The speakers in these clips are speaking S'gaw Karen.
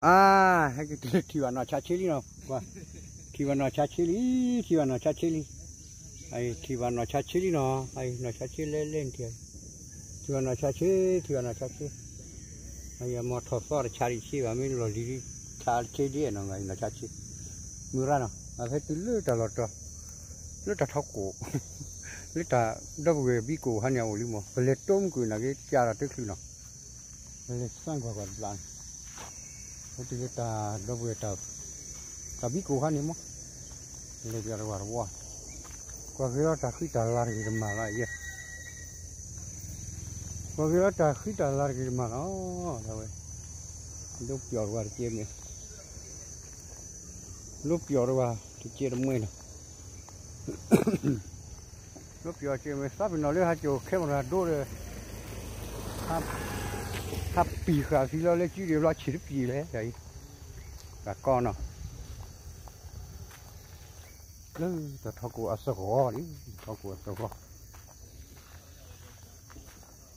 အါ, ဟဲက့ၤတုၤလၢထံၣ်ဘၣ်နီၢ်ဆါဆ့လံနီၤ, ကွၢ်, ထံၣ်ဘၣ်နီၢ်ဆါဆ့လံ, ထံၣ်ဘၣ်နီၢ်ဆါဆ့လံ, အအံၤ ထံၣ်ဘၣ်နီၢ်ဆါဆ့လံနီၤ, အအံၤ နီၢ်ဆါဆ့လဲလဲၣ်နထံၣ်, ထံၣ်ဘၣ်နီၢ်ဆါဆ့, ထံၣ်ဘၣ်နီၢ်ဆါဆ့, အအံၤ အမီၤထီၣ်သီတဆါဒံးဆ့ဘၣ် မ့ၢ်လီၤလံၤဆါဆ့ဒ်နီၤ, နီၢ်ဆါဆ့, မုၢ်ရၣ်နီၤ, အဟဲတုၤလၢတၢ်လီၢ်တီၤ, လၢတၢ်ထီကိး, လၢတၢ်ဒီပုၢ်ဝဲၢ်ဘံကိးခါန့ၣ်အအိၣ်လံမး, ပလဲၤတိမုၢ်ကွံာ်နာ်က့ ကးတၢ်တချုးနီၤ ပလဲၤသၣ်ကွၢ်ကွၢ်တဘျီန့ၣ်, ပတုၤလၢတၢ်ဒီပုၢ်ဝဲၢ် တၢ်ဘံကိးခါန့ၣ်မး, လဲၤပျီတဝၢ်တဝၢ်, ကွၢ်က့ၤလီၤတၢ်ဃံတၢ်လၤတဂ့ၤတမၤ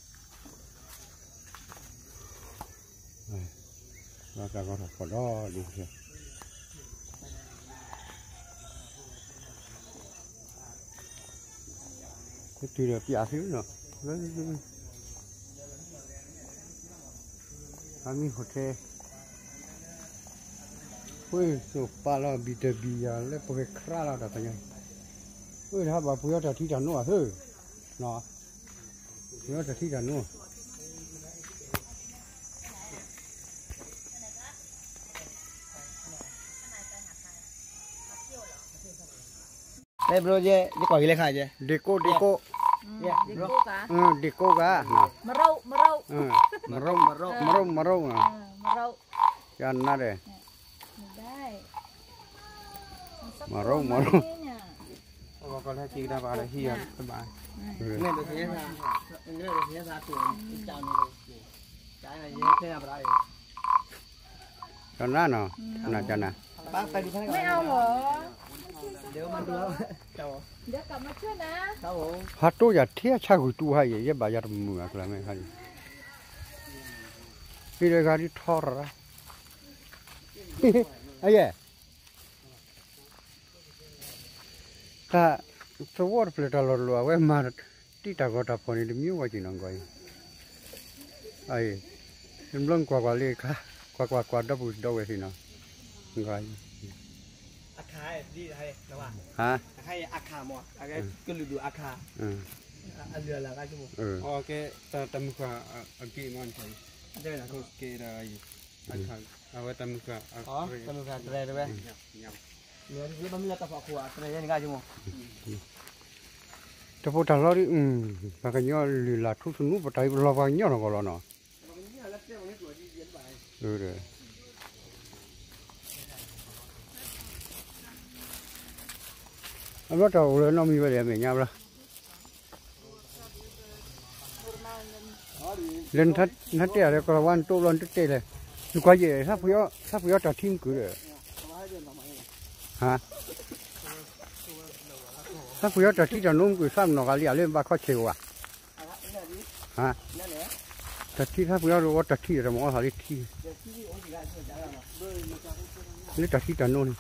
လီၤယဲ, ကွၢ်က့ၤလီၤတၢ်ဃံတၢ်လၤတဂ့ၤတမၤလီၤ, ဒ်ဝဲ, ဒိပျီတဝၢ်တကဲမ့ၢ်, ဒိပျီတဝၢ်တကဲတမှဲလီၤ လၢပျီကဲမ့ၢ်သးပ့ၤနီၣ်လၢဟးကၠိခဲမရၤဒိဒီး, ဟးပံာ်ဃာ်သံလီၤလၢကံဒံးဘျီဆံးတပံာ်လဲၣ်, တၢ်ကီနီၤ, လၢတၢ်ထီကိးအသဂီၢ်န့ၣ်, ထီကိးအသဂီၢ် ဘၣ်တၢ်ဂီၤထီၣ်ဖီၣ်ဒီဒူၣ်, ကတုၤဒီးပျးသုနီၤ, အမံၤဟိုထဲ, ဝ့ၢ်စိာ်ပာ်လီၤဘံၣ်တဘံၣ်ယၤလၢပဂဲၤခရၣ်လီၤတၢ်ပညါ, ဝ့ၢ်တဟးဘၣ်ပှ့ၤအီၤတၢ်ထံတၢ်နိအသၢ, ပှ့ၤအီၤတၢ်ထံတၢ်နိ မ့ၢ်ဘျိယဲ ယကွၢ်က့ၤလၢခါယဲ ဒ့ကိၣ်ဒ့ကိၣ်, ဒ့ကိၣ်ဂၤ, မရိၣ်, မရိၣ်, မရိၣ်, မရိၣ်, ကနါဒီး, မရိၣ်, မရိၣ်, ကနါနီၤ, ကနါကနါ, ဟးတိၢ်ယၤထဲအဆၣ်ဂုာ်တူၢ်ဟါအံၤ ယဲဘၣ်ယၤတမုာ်အကျါမ့ၢ်ခါအံၤ, ဟံးဒီးဂၤဒ်ထီရရၣ်, အယဲ တၢ်သဝီတဖျၢၣ်တၢ်လီၢ်တလီၢ် အဝဲမၤတံၢ်တၢ်ဂီၤတၢ်ဖီၣ်န့ၣ် တမံၤဝဲက့ၤနီၤ ကီးအံၤ, အံၤ, တဘျီကွၢ်ကွၢ်လံခါ, ကွၢ်ကွၢ်ကွၢ်ဒီပုၢ်ဒီဝဲၢ်သ့ၣ်နီၤ, ကီးအံၤ, ဟါ, ကလုာ်ဒူၣ်အခါ, အလုၢ်အလၢ်, တမုာ်ဃာ်အက့ၢ်မး, အဝဲတမုာ်ဃာ်, တမုာ်ဃာ်တရဲတဝဲ, တဖိတၢ်လီၤဒ်, ပှၤကညီလုၢ်လၢ်ထူသနူပတၢ်အံၤ ပလီၤပှၤကညီနီၢ်ကီၢ်လီၤနီၤ, အဘျီတၢ်အိၣ်လၢနီတမံၤဝဲဒီး အမဲာ်ညါဘျီ လၢနတဲအီၤလၢကလီၤဝါနတိၢ်ဘျီနတတဲလဲၣ်, နကွၢ်ယဲၢ် သးပှ့ၤအီၤတၢ်ထံမုၢ်ကုၢ်ဒီး, ဟါ, သးပှ့ၤအီၤတၢ်ထံတၢ်နိမုၢ်ကုၢ် သးပနီၣ်ဂၤလံ အလၢဘၣ်ခီဆဲးဝဲ, ဟါ, တၢ်ထံသးပှ့ၤအီၤတဝီတၢ်ထံဒီး တမၤအီၣ်သးလၢထံ, လၢတၢ်ထံတၢ်နိန့ၣ်,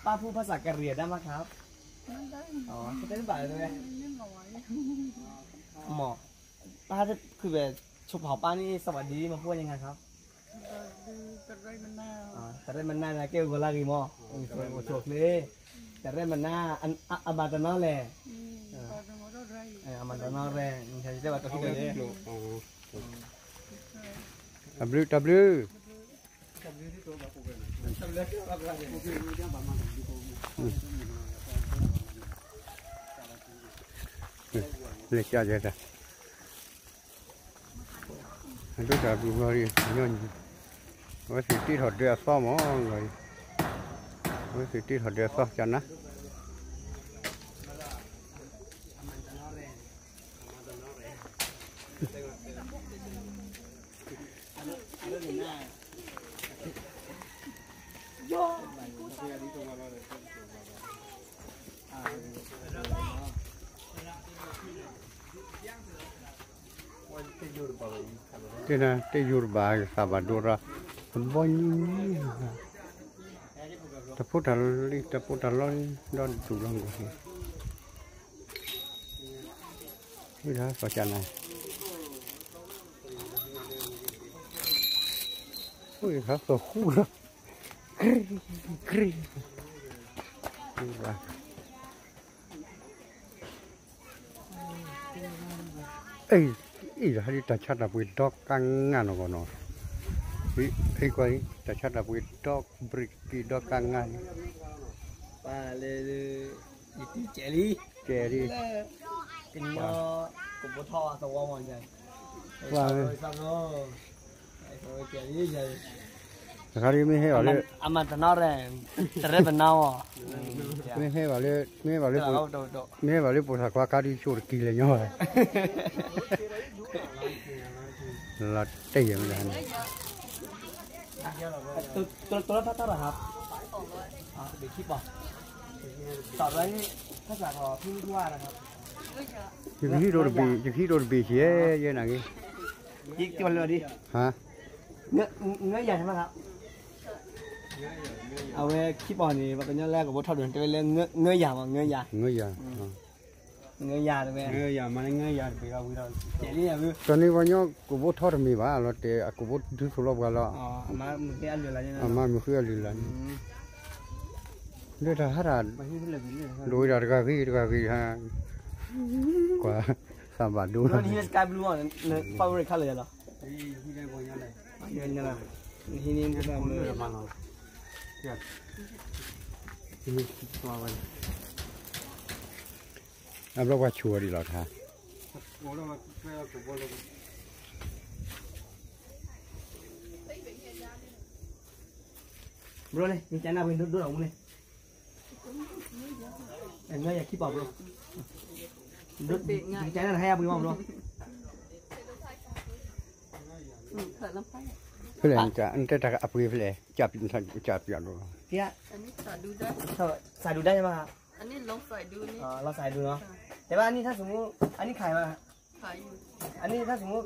ป้าพูดภาษากะเหรี่ยงได้ไหมครับ อ๋อ หมอ ถ้าคือแบบชาวเผ่าป้านี่สวัสดีมาพูดยังไงครับ อ๋อ ตะเรมันน่านะ แก้วหัวลากอีหมอ โอเค ตะเรมันน่า อัน อะ อะ บาตะนอแล เออ อะ บาตะนอแล ใช่ ใช่ ว่าตัวที่เดียว တၢ်ဘျုး တၢ်ဘျုး လဲၤကၢ်ယဲၢ်တၢ် အဒိၣ်တၢ်ဘျုးဂီၤရံၣ် ညီနုၢ် အဝဲသ့ၣ်တ့ထီၣ်ဒၢအသီမး ဂီၤရံၣ် အဝဲသ့ၣ်တ့ထီၣ်ဒၢအသီ ကနါ Yo. တဲနၤ တ့ယိၤတဘၣ် သးဘၣ်ဒိရၣ်, တဘီညူ, တဖိတၢ်လံ တဖိတၢ်လီၤလံ ဒီဒူၣ်လီၤဂီၢ်န့ၣ်, ဝံၤလၢသီၣ်ကၢ်နၤ, ဝံၤလၢသီၣ်ဃူလီၤ, ကရံၣ်, ကရံၣ်, အံၤ ဟဲဒ်တၢ်ဆါတၢ်ပှ့ၤဒီကါငါနီၢ်ကီၢ်နီၢ်, အံၤကွၢ် တၢ်ဆါတၢ်ပှ့ၤဒီဘြ့းက့ၤဒီကါငါန့ၣ်, ပၢ်လၢ ယတံၤကဲးလံ, ကဲးလံ, ကညီ ကဘိထီၣ်သဝီမီၤယၤ, ပှၤ တခါဒ်မ့ၢ်ဟဲဘၣ်လၢ အမၤတနီၣ်ရဲၣ်, တရဲၣ်တနီၣ်အီၤ, မ့ၢ်ဟဲဘၣ်လၢ မ့ၢ်ဟဲဘၣ်လၢ မ့ၢ်ဟဲဘၣ်လၢပိာ်သးခွါခါဒ်ဆိၣ်တက့ၤလဲၣ်ညီဘၣ်, လီၤတဲာ်ယဲၢ်မ့ၢ်ဒၣ်န့ၣ် ယကဟံးဒိၣ်တဘ့ၣ် ယကဟံးဒိၣ်တဘ့ၣ်ဆံး ယဲနာ်က့, ဟါ, ငၢယၤမး, အဝဲခံပီၢ်န့ၣ် ပှၤကညီလၢကဘိထီၣ်ဒိၣ်န့ၣ် တဲဝဲလၢ ငၢယၤမး ငၢယၤ, ငၢယၤ, ငၢယၤတဝဲ, တၢ်န့ၣ်ပှၤကညီကဘိထီၣ်တမ့ၢ်ဘၣ် လီၤတဲာ်အကဘိဒုးသိၣ်လိပှၤလီၤ, အမၤမုာ်ဃုအလုၢ်လၢ်န့ၣ်, လၢတၢ်ဟးတၢ် ဒိၣ်ဝဲဒၣ်တဂၤဂ့ၤတဂၤဂ့ၤဟါ, ကွၢ် သးဘၣ်ဒိလီၤ, အဘျီပှၤဆိၣ်ဝဲဒ်လီၤတၢ်, ဘျီန့ၣ် နကနၢ်ပှ့ၤဒိၣ်ဒိၣ်မူန့ၣ်, နကနၢ်ယၤခံပီၢ်ဘျီ, နကနၢ်နဟဲယၤပှ့ၤမးဘျီ, ဖဲလဲၣ် နတဲတၢ်အပှ့ၤဖဲလဲၣ်, ကၢ်ပျံၤ ကၢ်ပျံၤဒိၣ်လီၤ, စးဒူဒၣ်မး, လီၤစးဒူနီၤ, တဲဘၣ်အနံၣ်ထါစမူ အနံၣ်ခးမး, အနံၣ်ထါစမူ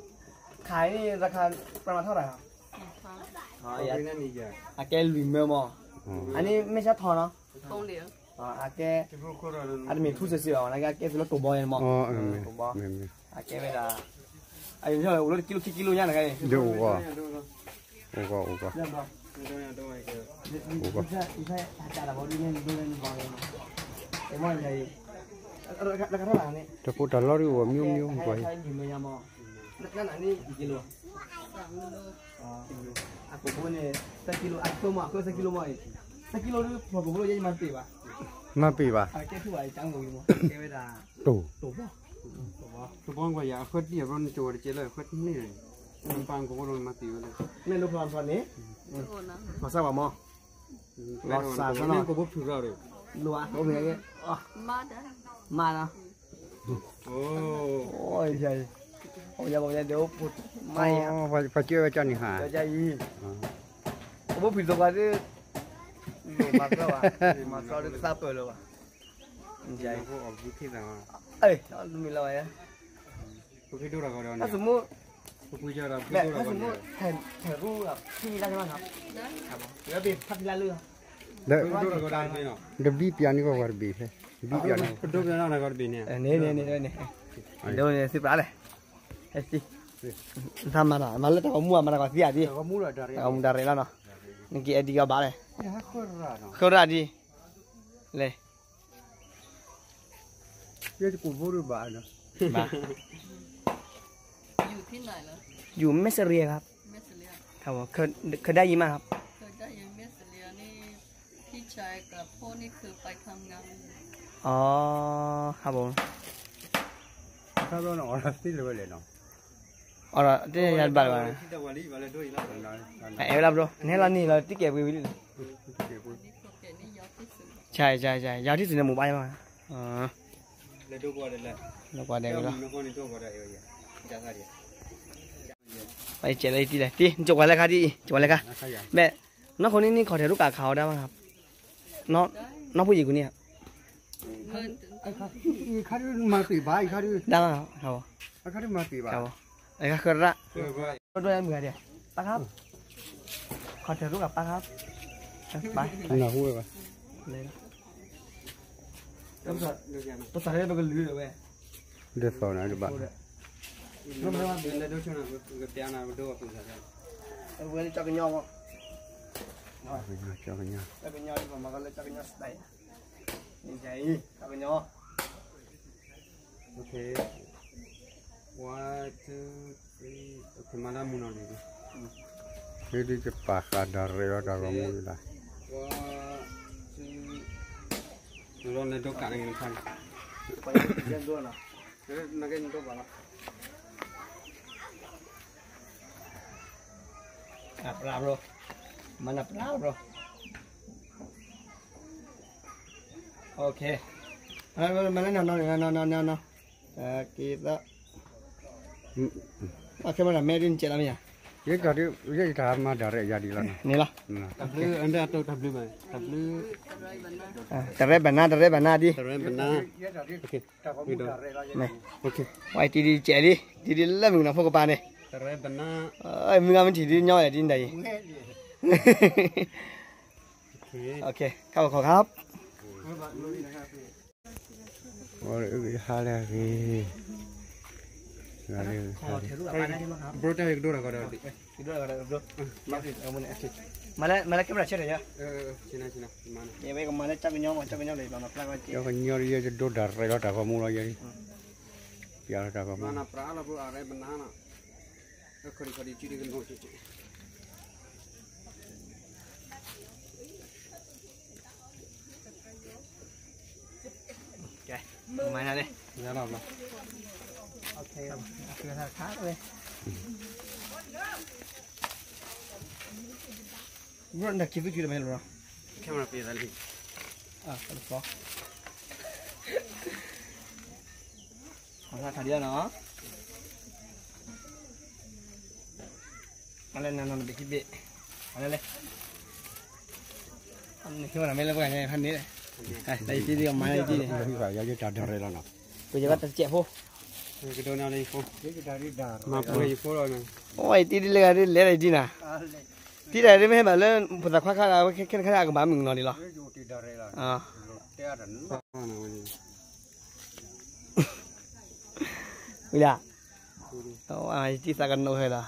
ခးန့ၣ် ရခါ ပှၤမၤထီၣ်တၢ်, အကဲလွံၢ်မၢမး, အနံၣ်မ့ၢ်ဆါထီနီၤ, အကဲ အတမ့ၢ်ထူစ့ၢ်စ့ၢ်ဘၣ်, အကဲသုလၢတိၢ်ဘီန့ၣ်မး, တိၢ်ဘီ, အကဲဝဲဒၣ်, အအိၣ်လၢတကံလိခံကံလိညါတဂၤအံၤ, အိၣ်ဂီၢ်, အိၣ်ဂီၢ်, တဖိတၢ်လီၢ်ဒ်အိၣ်မျိုးမျိုးကွၢ်, အကိာ်ဘိန့ၣ် သၢကံလိ, အကိာ်ဘိန့ၣ် သၢကံလိမး, သၢကံလိဒ်ဖျီၣ်ကိာ်ဘိလီၤ ယဲယမၤတပ့ၤဘၣ်, မၤတပ့ၤဘၣ်, ကဲထူၣ်ဘၣ် တၢ်အိၣ်ဝဲမး ကဲဝဲဒၣ် တိၢ်ဘီ, တိၢ်ဘီကွၢ်ယၤ အဃၢတံၢ်အဘျီန့ၣ် ကဝဲၤတကဲလၢအဃၢတံၢ်န့ၣ်, ပၢ်ကိာ်ဘိလီၤမၤတပ့ၤဝဲလၢ, မ့ၢ်လိဖျီၣ်ဖျီၣ်န့ၣ်, လီၤစၢ်ဘၣ်မး, လီၤစၢ်ဘၣ်, ကိာ်ဘိဖုၣ်ရၣ်ဒီး, လိၣ်အကိာ်မ့ၢ်ဂ့ၤ, မၤနီၤ ပှၤကၢဝဲကန့ၣ်ဟါ, ကဘိဖုၣ်သကိးဒ်, မၤသီဒ်သးပၢၢ်လၢၤဘၣ်, မ့ၢ်လီၤ, တၢ်စမူ, တၢ်စမူ, ဖးဖံလၢ်လၢ်, ဒီးဘံပျးန့ၢ်ကီၢ်ဝဲတဘ့ၣ်ဖဲ, ဘံပျးန့ၢ်, ဒိန့ၣ်သ့ၣ်ပျးလဲၣ်, သးမၤနီၤ မၤလၢတၢ်ဂီၤမူ မၤတၢ်ဂီၤသံဧါဒ်, တၢ်ဂီၤမူတၢ်ရဲၣ်လီၤနီၤ, နကအဲၣ်ဒိးကဘၣ်လဲၣ်, ဃုရၣ်ဒ်, လဲၣ် ယဲတကိးဖိဒ်ဘၣ်, อยู่ที่ไหนเหรอ? อยู่แม่เสลียงครับ แม่เสลียง ครับผม เคย เคยได้ยินมาครับ เคยได้ยินแม่เสลียงนี่ พี่ชายกับพ่อนี่เคยไปทำงาน อ๋อ ครับผม အီၤဒီး တ့ၢ်ယၤဘၣ်လၢၤဘၣ်, အဲၣ်ဝဲလၢဘျီ နဲလီၤနံၣ်လီၤ တံၢ်ကဲးပှ့ၤဝံၤလံ, ใช่ ใช่ ใช่ ยาวที่สุดในหมู่บ้านใช่ไหม อ๋อ လၢကွၢ်ဒဲးလီၤ, ပစဲးလၢတံၢ်လဲၣ် တံၢ် ကဝဲလဲၣ်ခါဒ်အံၤ ကဝဲလဲၣ်ခါ, မ့ၢ် နီၢ်ခိန့ၣ် နံၣ်ခီၣ်ထံးရူၣ်ကးခးအီၤဒၣ်မး, နီၢ်ဖိယံၤကွံာ်န့ၣ်, ခါဒုမၤတ့ၢ်ဘၣ် ခါဒု, ဒၣ်မး, ခါဒုမၤတ့ၢ်ဘၣ်, အဂၤဃၢရၣ်, ဒိၣ်ဒိၣ်မုၢ်ဂၤဒဲး, ပၢ်ဃါ, ခီၣ်ထၢၣ်ရိၣ်ဂၤပၢ်ဃါ, ပၢ်, နၢ်ဟူဝဲဘၣ်, ပစးလၢပကလုာ်ဝဲ, ဒ်သိးနတဘၣ်, ဝဲလၢကၠီကညီ, ကၠီကညီ, ကၠီကညီ, ကၠီကညီ, Okay, one, two, three, okay, မၤလၢမုၢ်နီၤန့ၣ်, ဒ်ယပာ်ဃာ်ဒၣ်ရဲၣ်လီၤတၢ်ဂီၤမူလၢ, one, two, လီၤန့ၣ်ဒိကးန့ၣ်ခါန့ၣ်, နကဲဒိဘၣ်လီၤ, အပျၢ်ဘျီ, မၤနပျၢ်ဘျီ, Okay, မၤလၢနီၤနီၤန့ၣ်, နီၤနီၤနီၤနီၤ, က့သ, အခဲမၤတၢ်မဲဒ်နကဲလီၤမ့ၢ်ဧါ, ယဲဒ်, ယဲယတၢ်မၤဒၣ်ရဲၣ်ယၤဒ်လီၤ, န့ၣ်လီၤ, တၢ်ဘျုး, တၢ်ဘျုး, တၢ်ရဲၣ်ဘၣ်နၤ, တၢ်ရဲၣ်ဘၣ်နၤဒ်, တၢ်ရဲၣ်ဘၣ်နၤ, ဝဲတံၤဒ်ကဲလံ, တံၤဒ်လၢမုၢ်ကနီၤဖိကပၤန့ၣ်, မုၢ်ဂၤမ့ၢ်ထံၣ်ဒ်ညီဝဲဒ်နတၢ်အံၤ, ခါခီခါ, ဟါလၢအဂ့ၤ, ဘျီတၢ်ယကဒိတၢ်ဂီၤဒီး, မၤလၢကဲမၤဆဲးဒီးယၤ, ကညီဒီးယဲယဒိတၢ်ရဲၣ်လီၤတၢ်ဂီၤမူလီၤယဲ, ပျၢ်လီၤတၢ်ဂီၤမူ, မၤနၤန့ၣ်, နက့ၤသူၣ်က့ၤတမဲလီၤ, camera ပ့ၤသးလံ, အထါဒံးနီၤ, အလဲနနီၤနဘ့ၣ်ခံဘ့ၣ်, အလဲလဲ, နက့ၤမၤတၢ်မဲလၢပှၤညါဖးန့ၣ်, တၢ်ယတံၤဒ်အမၤတံၤန့ၣ်, ယတၢ်ဒၣ်ရဲၣ်လီၤနီၤ, ပယဘၣ်တစဲးဖိ, ကဒိန့ၣ်လၢယဖိ, မၤပူၤယဖိလီၤ, အိၣ်ယတံၤဒ်လဲၣ်ဂၤဒ်လဲၣ်ဒ်နၤ, တံၤတၢ်ဒ်မ့ၢ်ဟဲဘၣ်လၢ ဖိသၣ်ခွါခါဒီး ခဲခဲခါအကဘၣ်မုၢ်ကနီၤဒ်လီၤ, ဝံၤဒၣ်, ယတံၤသးကနိးဟဲလီၤ,